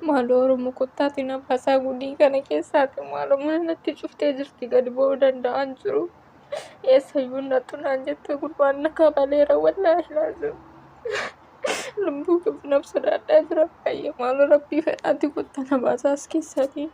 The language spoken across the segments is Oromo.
Maaloo Oromoo kottaatii na baasaa gudii kana keessaati maaloo mana natti cuftee jirti gadi ba'uu danda'an jiru. Eessayyuu nattu naan jette gurbaan na kabaleera wallaahi laazim. Lubbuu koof naf sodaadhaa jira baay'ee maaloo rabbii fedhaati kottaa na baasaa as keessaati.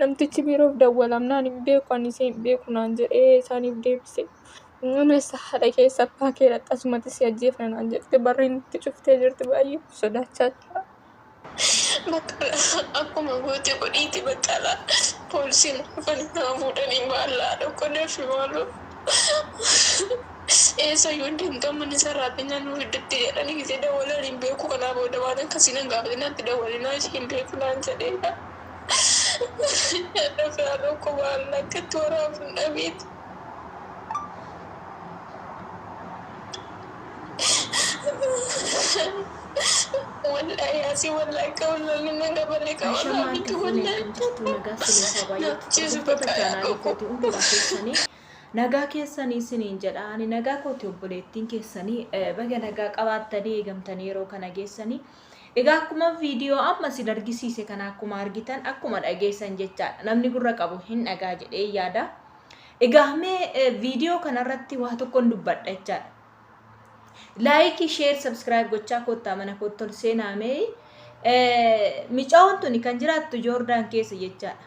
Namtichi biiroof dawwalamnaan hin beeku ani ishee hin beeku naan jedhee isaaniif deebise. Nuunis haadha keessa abbaa kee dhaqxa asumatti si ajjeefna naan jette barriin itti cuftee jirti baay'ee sodaachaa jira. Bakka akkuma goote godhiiti baqqala poolisiin dhufanii naa fuudhanii baallaa dhokko dafi maaloo. Eessayyuu hin deemtu amma inni sarraatinyaa nu fiddutti jedhanii gisee dawwalan hin beeku kanaa booda waan akkasii nan gaafatinaa itti dawwalinaa ishee hin beeku naan jedheera. Dafee haadha koo baallaa akkatti waraabu hin dhabeeti. Wallahi asii wallahi qawlolli na gabale qawlaa Ashamaa harka miti fuunee wallahi. akkam jirtu nagaa siniif haa baay'atu Naachisu hordoftoota bakka chaanaalii yaaqoo. kootii hundumaa keessanii nagaa keessanii isiniin jedha ani nagaa kooti obboleettiin keessanii baga nagaa qabaattanii eegamtanii yeroo kana geessanii egaa akkuma viidiyoo amma isin argisiise kana akkuma argitan akkuma dhageessan jechaadha namni gurra qabu hin dhagaa jedhee yaada egaa mee viidiyoo kanarratti waa tokkon dubbadha jechaadha Laayikii, sheer, sabskiraayib gochaa koottaa mana kootti ol seenaa mee. Micaa'oon tuni kan jiraattu Joordaan keessa jechaadha.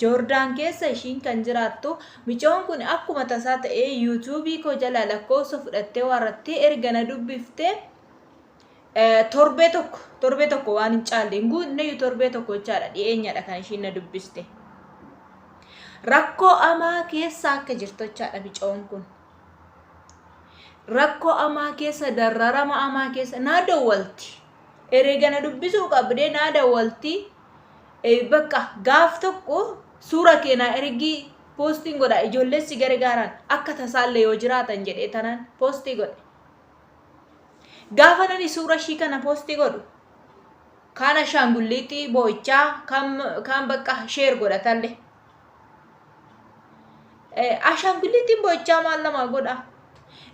Joordaan keessa ishiin kan jiraattu micaa'oon kun akkuma tasaa ta'ee yuutuubii koo jalaa lakkoofsa fudhattee waarrattee erga na dubbiftee torbee tokko torbee tokko waan hin caalle hin guutneyyuu torbee tokko jechaadha dhiyeenyadha kan ishiin na dubbiste. Rakkoo amaa keessa akka jirtu jechaadha micaa'oon kun. Rakkoo amaa keessa darrarama amaa keessa naa dawwalti. Ereega na dubbisuu qabdee naa dawwalti. Bakka gaaf tokko suura kee naa ergii poostiin godha ijoolleen si gargaaran akka tasaallee yoo jiraatan jedhee tanaan poostii godhe. Gaafa nani suura ishii kana poostii godhu kaan ashaangulliitii boo'ichaa kaan bakka sheer godhatalle. Ashaangulliitiin boo'ichaa maal namaa godha?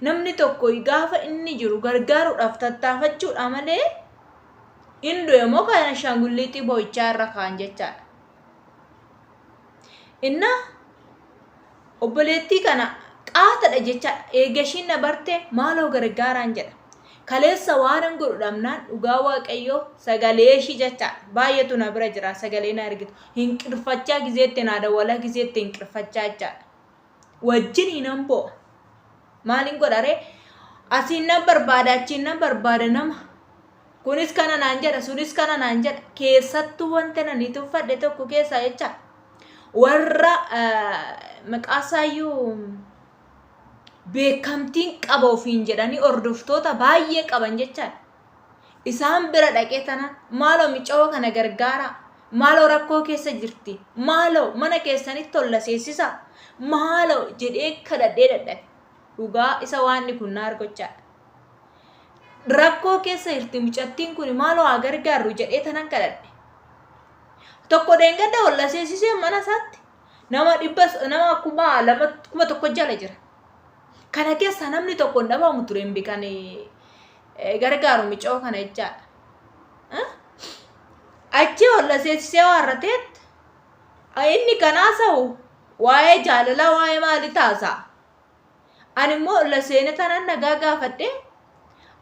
Namni tokko gaafa inni jiru gargaaruudhaaf tattaafachuudha malee in du'e immoo kan ashaangulliitii boo'ichaa irra kaan jechaadha. Inna obboleettii kana qaatadha jechaadha. Eega ishiin na barte maaloo gargaaraan jedha. Kaleessa waanan godhu dhabnaan dhugaa waaqayyoo sagalee ishii jechaadha. Baay'eetu na bira jira sagalee na argitu. Hinqirfachaa gizeetti naa dawwalaa gizeetti hinqirfachaa jechaadha. Wajjin hinan boo'a. Maaliin godha ree? Asiin nan barbaada achiin nan barbaada nama. Kunis kana naan jedha sunis kana naan jedha. Keessattuu wanta nani tuffadhe tokko keessaa jecha warra maqaasaayyuu beekamtiin qaba ofiin jedhanii hordoftoota baay'ee qaban jechaadha. Isaan bira dhaqee tana maaloo micawoo kana gargaaraa maaloo rakkoo keessa jirti maaloo mana keessanitti tolla seessisa maaloo jedhee kadhadhee dadhabe. Dhugaa isa waanni kun na argochaadha. Rakkoo keessa jirti mucattiin kun maaloo haa gargaarru jedhee tanan kadhadhe. Tokko dheengadda olla seessisee mana isaatti nama dhibba nama 2000 1000 jala jira. Kana keessa namni tokko hin dhabamu ture hin kan gargaaru micoo kana jechaadha. Achi olla seessisee waarrateet inni kan haasa'u waa'ee jaalalaa waa'ee maalii taasa'a. Ani immoo olla seene tanan nagaa gaafadhe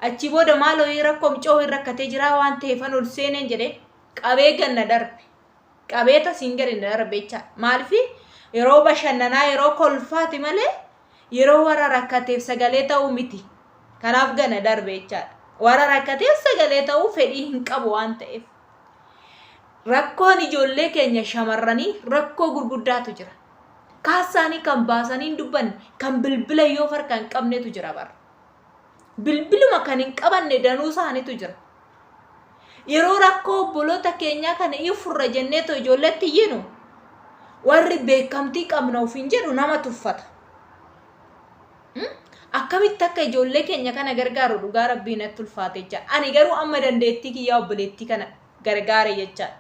achii booda maaloo rakkoo micoo hin rakkatee jiraa waan ta'eefan ol seeneen jedhee qabee ganna darbe. Qabee tasiin gadi na darbe jechaadha. Maaliif yeroo bashannanaa yeroo kolfaati malee yeroo warra rakkateef sagalee ta'uu miti. Kanaaf gana darbe jechaadha. Warra rakkateef sagalee ta'uu fedhii hin qabu waan ta'eef. Rakkoon ijoollee keenya shamarranii rakkoo gurguddaatu jira. Kaassaanii kan baasanii hin dubbanne kan bilbila yoo farka hin qabnetu jira bara. Bilbiluma kan hin qabanne danuu isaaniitu jira. Yeroo rakkoo obboloota keenyaa kana in furra jenneetoo ijoolleetti iyyinu warri beekamtii qabna ofiin jedhu nama tuffata. Akkamitti akka ijoollee keenya kana gargaaru dhugaa rabbii natti ulfaate jecha. Ani garuu amma dandeettii kiyyaa obboleettii kana gargaare jechaadha.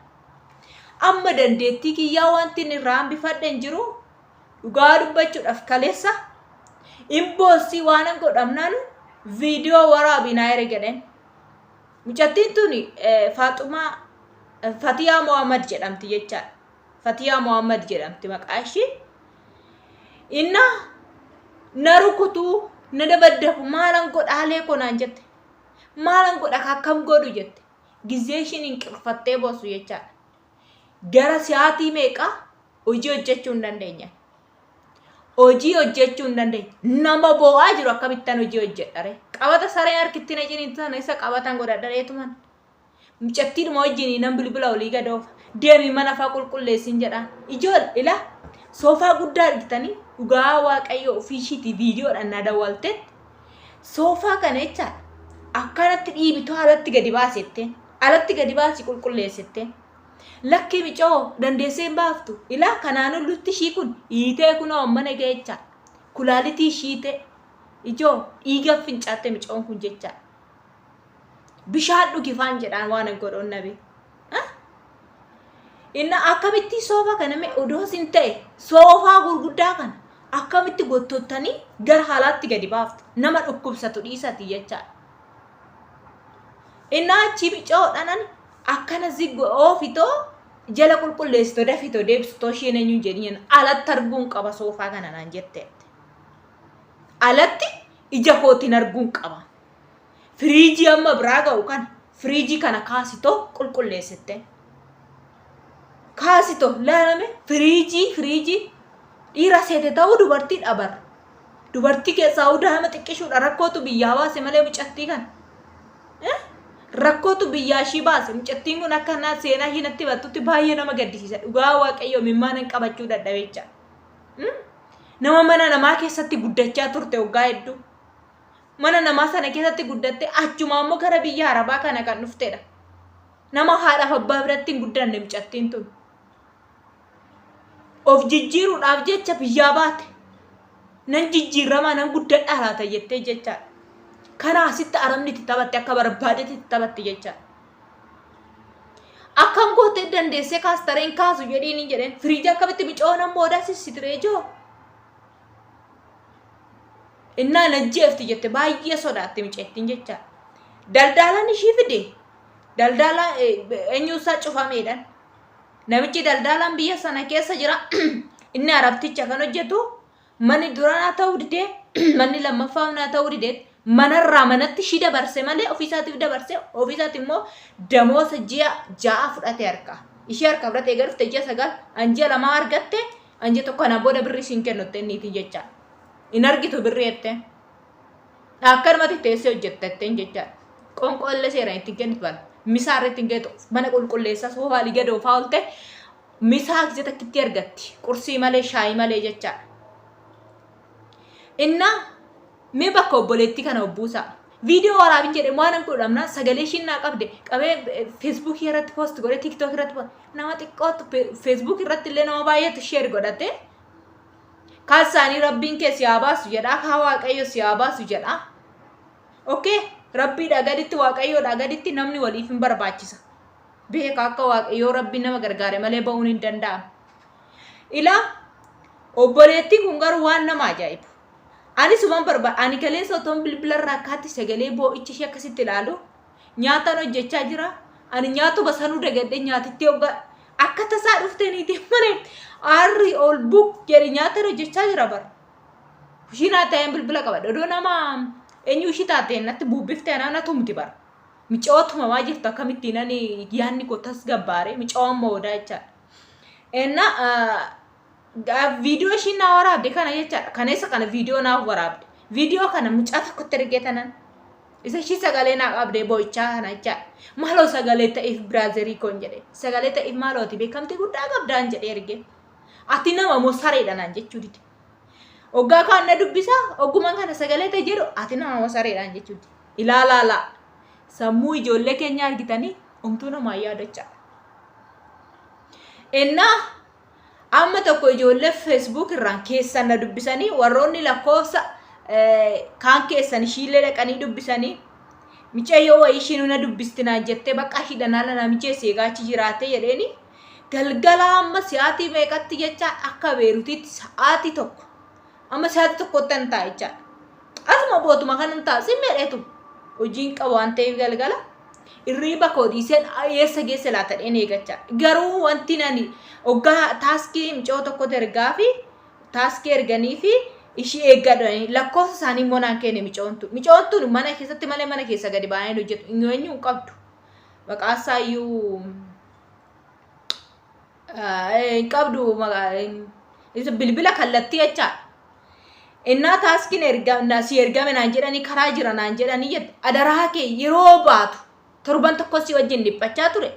Amma dandeettii kiyyaa wanti inni irraa hambifadhe hin jiru. Dhugaa dubbachuudhaaf kaleessa hin boossii waanan godhamnaan viidiyoo waraabi naa erge jedheen. Mucattiin tuni Faaxumaa Fatiyaa Mohaammed jedhamti jechaadha. Fatiyaa Mohaammed jedhamti maqaa ishii. Inna na rukutuu na dabaddabu maalan godhaalee koo naan jette. Maalan godha ka akkam godhu jette. Gizee ishiin hinqirfattee boosu jechaadha. Gara sa'aatii meeqa hojii hojjechuu hin dandeenye. Hojii hojjechuu hin dandeenye. Nama boo'aa jiru akkamittan hojii hojjedhare. Qabata sareen harkitti na ciniintu sana isa qabatan godhadhareetuman. Mucattiidhuma wajjin nan bilbila olii gad oofa. Deemi mana faa qulqulleessin jedhaan. Ijool ila soofaa guddaa argitanii dhugaa waaqayyoo ofii ishiitii viidiyoodhaan na dawwaltetti. Soofaa kana jecha akkanatti dhiibitu alatti gadi baasette. Alatti gadi baasi qulqulleessette. Lakkii micoo dandeessee hin baaftu. Ilaa kanaanuu lutti ishii kun hiitee kunoo mana ga'e jecha. Kulaalitii ishiite. Ijoo dhiiga fincaatte micoon kun jecha. Bishaan dhugi faan jedhaan waan hin godhoon nabi. Inna akkamitti soofaa kana mee odoo sin ta'e soofaa gurguddaa kana akkamitti gottottanii gara haalaatti gadi baaftu nama dhukkubsatu dhiisati jechaadha. Inna achii micoodhanan akkana ziggo oofitoo jala qulqulleessitoo dafitoo deebisitoo isheen eenyuun jedhiin alatti arguun qaba soofaa kana naan jette. Alatti ija kootiin arguun qaba. Firiijii amma biraa ga'u kana firiijii kana kaasitoo qulqulleessitte. Kaasitoo laalame firiijii dhiira seete ta'uu dubartii dhabar. Dubartii keessaa daa'ima xiqqishuudha rakkootu biyyaa baase malee mucattii kana. Rakkootu biyyaa ishii baase mucattiin kun akka naa seenaa ishii natti himattutti baay'ee nama gaddisiisa. Dhugaa waaqayyoo mimmaan qabachuu dadhabecha. Nama mana namaa keessatti guddachaa turte waggaa hedduu. Mana namaa sana keessatti guddatte achumaa immoo gara biyya arabaa kana kan dhuftedha. Nama haadhaaf abbaa biratti hin guddanne mucattiin tun. Of jijjiiruudhaaf jecha biyyaa baate. Nan jijjiiramaa nan guddadhaa laata jettee jechaadha. Kana asitti arabni itti taphatte akka barbaadetti itti taphatte jechaadha. Akkam gootee dandeessee kaastareen kaasu jedhiin hin jedheen firiijii akkamitti micoon amma odaa sissitiree joo. Innaa najjeefti jette baay'ee sodaatti miceettiin jechaadha. Daldaalaan ishii fide daldaala eenyuusaa cufameedhaan. Namichi daldaalaan biyya sana keessa jira. Inni arabticha kan hojjetu manni dura naa ta'uu didee manni lammaffaa naa ta'uu didee manarraa manatti ishii dabarse malee ofiisaatiif dabarse ofiisaati immoo damoosa ji'a 6 fudhate harka. Ishii harka fudhate eega dhufte ji'a 9 an ji'a 2 argatte an ji'a 1 kanaan booda birrii siin kennutte inniitiin jecha. Hin argitu birrii jettee. Akkanumatti teessee hojjetta jetteen jechaadha. Qoonqoo illee seeraan ittiin kennitu bala. Misaa irra ittiin kennitu mana qulqulleessaa soofaa liga doofaa oolte misaa gisee takkitti argatti. Qursii malee shaayii malee jechaadha. Innaa mee bakka obboleettii kana obbuusaa. Viidiyoo waraabin jedhe waan an godhamnaa sagalee ishiin naa qabde qabee feesbuukii irratti poost godhe tiiktook irratti nama xiqqootu feesbuuk irratti illee nama baay'eetu sheer godhate. Kaan isaanii rabbiin kee si haa baasu jedha. Kaan waaqayyo si haa baasu jedha. Okay, rabbiidhaa gaditti waaqayyoodhaa gaditti namni waliif hin barbaachisa. Beeka akka waaqayyoo rabbiin nama gargaare malee ba'uun hin danda'amu. Ilaa obboleettiin kun garuu waan nama ajaa'ibu. Ani suman barbaada. Ani kaleessa otoon bilbila irraa akkaatti sagalee boo'icha ishee akkasitti ilaalu nyaataan hojjechaa jira. Ani nyaatuma sanuu dagadhee nyaatitti hoggaa akka tasaa dhuftee niitiin mana aarri ol buk jedhe nyaata hojjechaa jira bara. Kushiinaa ta'een bilbila qabadha. Odoo nama eenyu ishii taate natti buubbiftee anaa na tumti bara. Micoo tumamaa jirtu akkamittiin ani yaadni koo tasgabbaare micoo amma odaa jechaadha. Enna viidiyoo ishiin naa waraabde kana jechaadha. Kaneessa kana viidiyoo naaf waraabde. Viidiyoo kana mucaa tokkotti ergee tanan. Isa ishii sagalee naa qabdee boo'ichaa kana jechaadha. Maaloo sagalee ta'iif biraazerii koon jedhe. Sagalee ta'iif maaloo ati beekamtii guddaa qabdaan jedhee ergee. Ati nama moo sareedha naan jechuu dide. Oggaa kaan na dubbisaa oggumaan kana sagalee ta'e jedhu ati nama moo sareedhaan jechuu dide. Ilaalaa sammuu ijoollee keenya argitanii omtuu namaa yaadachaadha. Innaa amma tokko ijoollee Facebook irraan keessan na dubbisanii warroonni lakkoofsa kaan keessan ishiillee dhaqanii dubbisanii micayyoo wayii ishiin na dubbisti naan jettee bakka ishiidhaan haala na mijeessi egaa achi jiraate jedheeni galgala amma sa'aatii meeqatti jecha akka Beerutiitti sa'aatii 1 amma sa'aatii 1tti an ta'a jechaadha. Asuma bootuma kanan ta'a si meedheetu hojiin qabu waan ta'eef galgala. Irriiba koo dhiiseen eessa geesse laata dheen eegachaa. Garuu wanti nani hoggaa taaskii mucoo tokkotu ergaa fi taaskii erganii fi ishii eeggadhanii lakkoofsa isaanii immoo naan kenne micoon tun. Micoon tun mana keessatti malee mana keessa gadi baanee hojjetu eenyu hin qabdu. Maqaa isaa iyyuu hin qabdu bilbila kallattii jechaadha. Innaa taaskiin erga si ergame naan jedhanii karaa jira naan jedhanii jette adaraa kee yeroo baatu torban tokko si wajjin dhiphachaa ture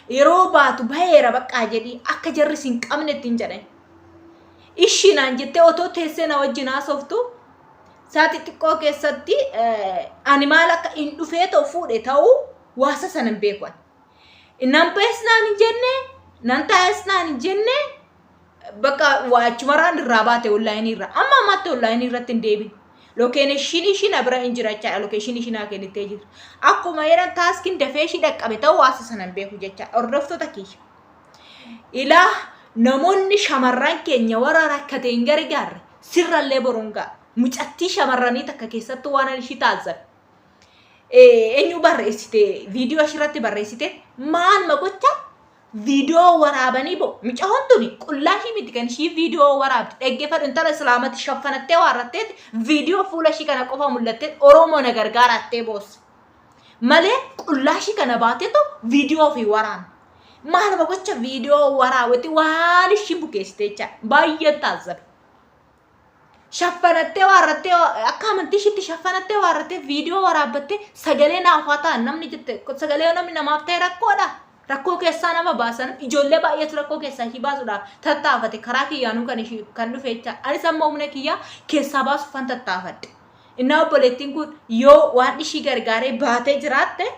yeroo baatu baheera baqqaa jedhii akka jarri si hin qabne ittiin jedhan. Ishii naan jettee otoo teessee na wajjin haasoftu sa'aatii xiqqoo keessatti ani maal akka hin dhufee ta'u fuudhe ta'uu waasa sana hin beeku ani. Nan bahes naan hin jenne nan taa'es naan hin jenne bakka waa achumarraan irraa baate onlaayinii irraa amma ammaatti onlaayinii irratti hin deebine. Lokeeshinii ishii na bira hin jira jechaadha. Lokeeshinii ishii naa kennitee jirti. Akkuma jedhan taaskiin dafee ishii dhaqqabe ta'uu waasa sana hin beeku jechaadha. Hordoftoota kiyya. Ilaa namoonni shamarran keenya warra rakkate hin gargaarre sirrallee boruun ga'a. Mucattii shamarranii takka keessattuu waan ani ishii taazzabe. Eenyu barreessite viidiyoo ishirratti barreessite maal ma gocha viidiyoo waraabanii bo mucaan tuni qullaa ishii miti kan ishii viidiyoo waraabdi dhaggeeffadhu intala islaamatti shaffanattee waarratteeti viidiyoo fuula ishii kana qofa mul'attee Oromoo na gargaarattee boosse malee qullaa ishii kana baateetu viidiyoo ofii waraabne maaluma gocha viidiyoo waraabatti waan ishii bukeessite jecha baay'een taazzabe. Shaffanattee waarrattee akka amantii ishiitti shaffanattee waarrattee viidiyoo waraabbattee sagalee naaf haa ta'an namni jette sagalee namni namaaf ta'e rakkoodha. Rakkoo keessaa nama baasan ijoollee baay'eetu rakkoo keessaa ishii baasuudhaaf tattaafate karaa kiyyaanuu kan ishii kan dhufe jecha anis amma humna kiyyaa keessaa baasuufan tattaafadhe. Innaa obboleettiin kun yoo waan ishii gargaaree baatee jiraatte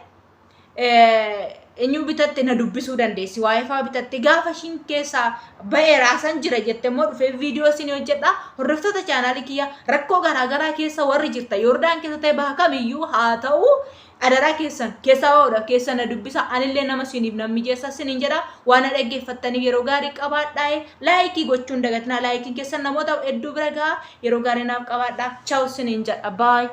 eenyu bitatte na dubbisuu dandeessi. Waayifaa bitatte gaafa ishiin keessaa ba'ee raasan jira jette immoo dhufee viidiyoo isin hojjedha. Hordoftoota chaanaalii kiyya rakkoo garaagaraa keessa warri jirta Yoordaan keessa ta'e baha kamiyyuu haa ta'u adaraa keessan keessaa ba'uudhaaf keessa na dubbisa. Anillee nama isiniif nan mijeessa isiniin jedha. Waan na dhaggeeffattaniif yeroo gaarii qabaadhaa. Laayikii gochuun dagatinaa. Laayikiin keessan namoota hedduu bira gaha. Yeroo gaarii naaf qabaadhaa. Chaaw isiniin jedha. Baay.